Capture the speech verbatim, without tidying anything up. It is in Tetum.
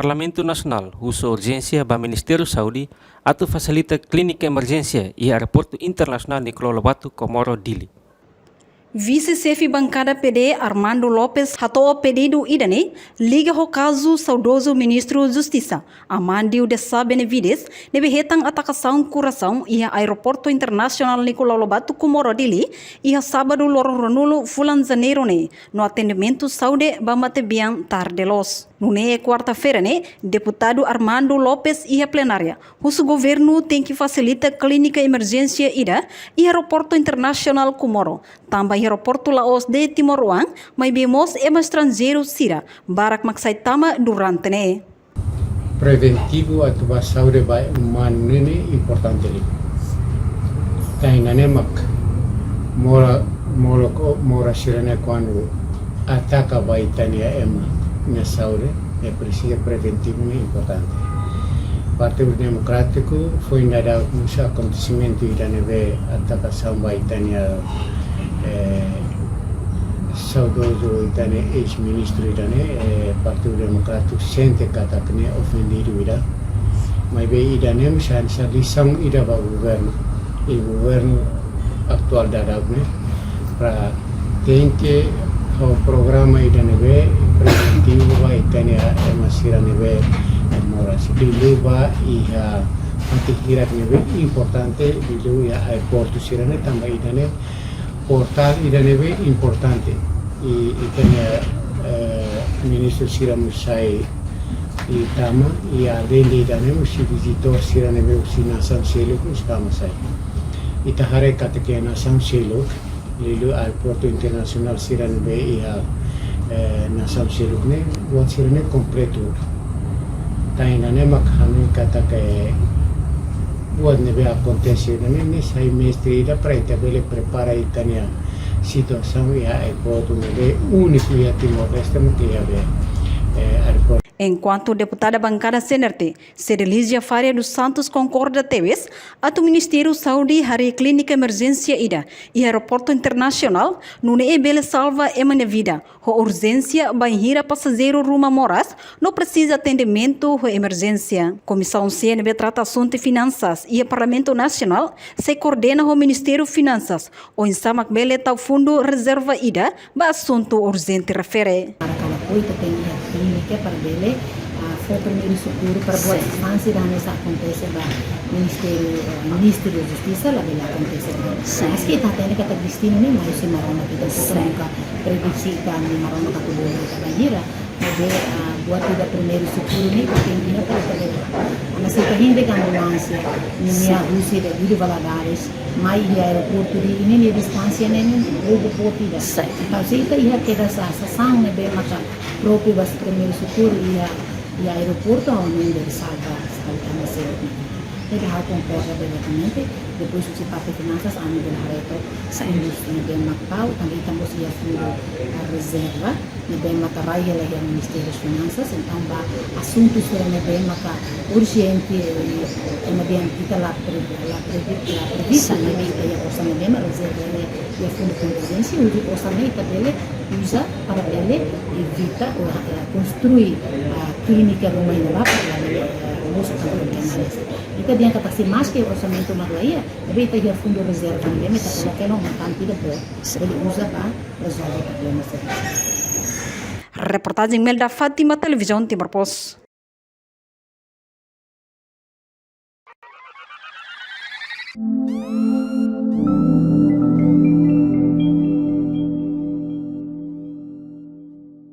Parlamentu Nasionál husu urjénsia ba Ministériu Saúde atu fasilita klínika emerjénsia iha Aeroportu Internasionál Nicolau Lobato, Comoro, Dili. Vise-Xefe Bankada P D, Armando Lopes, hato'o pedidu ida-ne'e liga ho kazu saudozu Ministru Justisa, Amandio de Sá Benavides, ne'ebé hetan atakasaun korasaun iha Aeroportu Internasionál Nicolau Lobato, Comoro, Dili, iha sábadu loron ruanulu fulan Janeiru ne'e, no atendimentu saúde ba matebian tarde loos. Nune'e kuarta-feira ne'e, Deputadu Armando Lopes iha plenária husu governu tenke fasilita klínika emerjénsia ida iha Aeroportu Internasionál Comoro, tanba iha aeroportu la'ós de'it timoroan, maibé mós ema estranjeiru sira barak mak sai tama durante ne'e. Preventivu atu ba saúde ba umanu ne'e importante liu. Tan ne'e mak moras, moras, moras sira-ne'e kuandu ataka ba ita-nia ema nia saúde, ne'e presiza preventivu ne'e importante. Partidu Demokrátiku foin daudauk mós akontesimentu ida ne'ebé atakasaun ba ita-nia, eh, saudozu ita-nia eis-ministru ida-ne'e, eh, Partidu Demokrátiku sente katak ne'e ofendidu ida. Maibé ida-ne'e mós hanesan lisaun ida ba governu, i governu atuál daudauk ne'e, para tenke halo programa ida ne'ebé preventivu ba ita-nia ema sira ne'ebé moras. Liuliu ba iha fatin hirak ne'ebé importante, liuliu iha aeroportu sira-ne'e, tanba ida-ne'e portál ida ne'ebé importante. I, i ita-nia, eh, ministru sira mós sai i tama, i aleinde ida-ne'e mós vizitór sira ne'ebé husi nasaun seluk mós tama sai. Ita haree katak nasaun seluk, liuliu aeroportu internasionál sira ne'ebé iha, eh, nasaun seluk ne'e, buat sira-ne'e kompletu. Tan ne'e mak hanoin katak buat ne'ebé akontese ne'e, ne'e sai mestre ida para ita bele prepara ita-nia situasaun iha aeroportu ne'ebé úniku iha Timor-Leste, mak iha be, eh, aeroportu. Enkuantu deputada bankada C N R T, Cedelizia Faria dos Santos, konkorda tebes atu Ministériu Saúde harii klínika emerjénsia ida iha Aeroportu Internasionál, nune'e bele salva ema nia vida, ho urjénsia bainhira pasajeiru ruma moras no presiza atendimentu ho emerjénsia. Komisaun C ne'ebé trata asuntu finansas iha Parlamentu Nasionál sei koordena ho Ministériu Finansas oinsá mak bele tau fundu rezerva ida ba asuntu urjente refere. Para kada koi ita tenke iha klínika para bele, ah, fó primeiru sokuru para buat, sin, instánsia ida hanesan akontese ba Ministériu, eh, Ministériu Justisa, labele akontese. Sin. Maski ita hatene katak destinu ne'e mai husi Maromak, ita, sin, nunka prediksi ita-nia Maromak atu bolu ita bainhira. Maibé, ah, buat ida primeiru sokuru ne'e ita tenke iha para ita bele. Maibé se ita hein de'it ambulánsia, ne'e, sin, husi Duque de Valadares mai iha aeroportu, ne'e, ne'e distánsia ne'e, ne'e, boot ida. Sin. Entaun, se ita iha kedas sasán ne'ebé maka própriu ba husi primeiru sokuru iha, iha aeroportu, ha'u hanoin bele salva, salva ema seluk. Ne'ebé ha'u konkorda diretamente, depois husi parte finansas, ami bele haree took, sin, indústria ne'ebé mak tau, tanba ita mós iha fundu, ah, rezerva, ne'ebé maka rai hela iha Ministériu Finansas, entaun ba asuntu sira ne'ebé maka urjente, eh, ema dehan ita la pre-, la previ-, la previstu, sin, ne'ebé ita iha osan ne'ebé mak rezerva iha, iha fundu kontinjénsia, uza osan ne'e ita bele uza para bele evita ou, eh, konstrui, ah, klínika ruma iha ne'ebá para bele, eh, mosu tanba problema ne'e. Ita dehan katak se maski orsamentu mak la iha, maibé ita iha fundu rezerva ne'ebé mak ita, sin, koloka ona montante ida boot, sin, bele uza para rezolve problema sira. Reportajen Melda Fátima, Televizaun Timor Post.